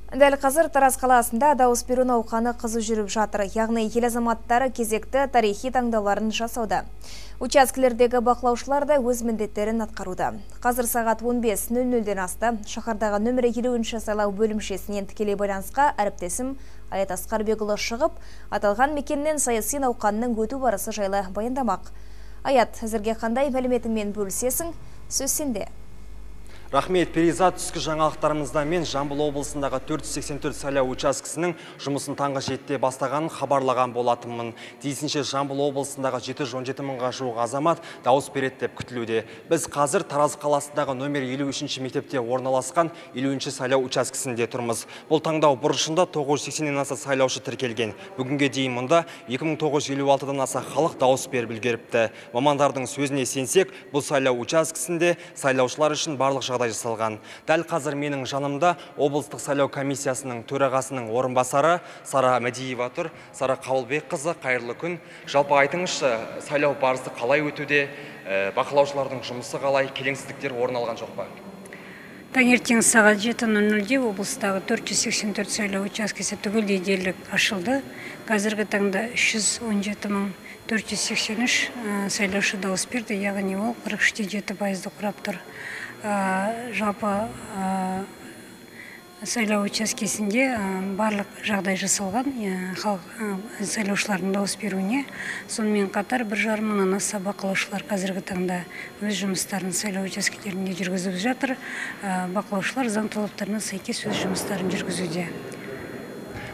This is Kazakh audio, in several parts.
Дәл қазір Тараз қаласында дауыс беру науқаны қызу жүріп жатыр. Яғни ел азаматтары кезекті тарихи таңдауларын жасауда. Учаскелердегі бақылаушылар да өз міндеттерін атқаруда. Қазір сағат 15:00-ден асты. Шаһардағы нөмірі 50-ші сайлау бөлімшесінен тікелей байланысқа әріптесім Аят Асқарбекұлы шығып, аталған мекеннен саяси науқанның өту барысы жайлы баяндамақ. Аят, әзірге қандай мәліметіңмен бөлісесің? Сөз сенде. Рахмет, Перизат. Түскі жаңалықтарымызда мен Жамбыл облысындағы 484 сайлау учаскесінің жұмысын таңғы 7-де бастағанын хабарлаған болатынмын. Тиісінше Жамбыл облысындағы 717 мыңға жуық азамат дауыс береді деп күтілуде. Біз қазір Тараз қаласындағы нөмір 53 мектепте орналасқан 50 сайлау учаскесінде тұрмыз. Бұл таңдау бұрышында 980-нен аса сайлаушы тіркелген. Бүгінге дейін мұнда 2956-дан аса халық дауыс беріп үлгеріпті. Мамандардың сөзіне сенсек, бұл сайлау учаскесінде сайлаушылар үшін барлық жағдай жасалған. Дәл қазір менің жанымда облыстық сайлау комиссиясының төрағасының орынбасары Сара Мәдиева тұр. Сара Қабылбекқызы, қайырлы күн. Жалпы айтыңызшы, сайлау барысы қалай өтуде, бақылаушылардың жұмысы қалай, келеңсіздіктер орын алған жоқ па? Таңертең сағат 7:00-де облыстағы 484 сайлау учаскесі түгелдей дерлік ашылды. Қазіргі таңда 317 483 сайлаушы дауыс берді, яғни ол 43,7%-ды құрап тұр. Жалпы сайлау учаскесінде барлық жағдай жасалған халық сайлаушылардың дауыс беруіне. Сонымен қатар 1,5 мыңнан аса бақылаушылар қазіргі таңда өз жұмыстарын сайлау учаскелерінде жүргізіп жатыр. Бақылаушылар заң талаптарына сәйкес өз жұмыстарын жүргізуде.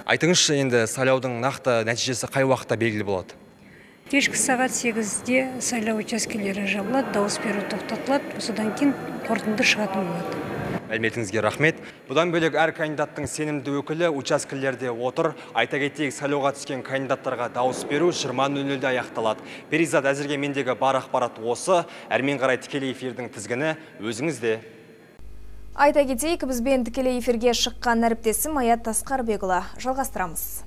Айтыңызшы, енді сайлаудың нақты нәтижесі қай уақытта белгілі болады? Кешкі сағат 8-де сайлау учаскелері жабылады, дауыс беру тоқтатылады, содан кейін қорытынды шығатын болады. Мәліметіңізге рахмет. Бұдан бөлек әр кандидаттың сенімді өкілі учаскелерде отыр. Айта кетейік, сайлауға түскен кандидаттарға дауыс беру 20:00-де аяқталады. Перизат, әзірге мендегі бар ақпарат осы. Әрмен қарай тікелей эфирдің тізгіні өзіңізде. Айта кетейік, бізбен тікелей эфирге шыққан әріптесім Аят Асқарбекұлы. Жалғастырамыз.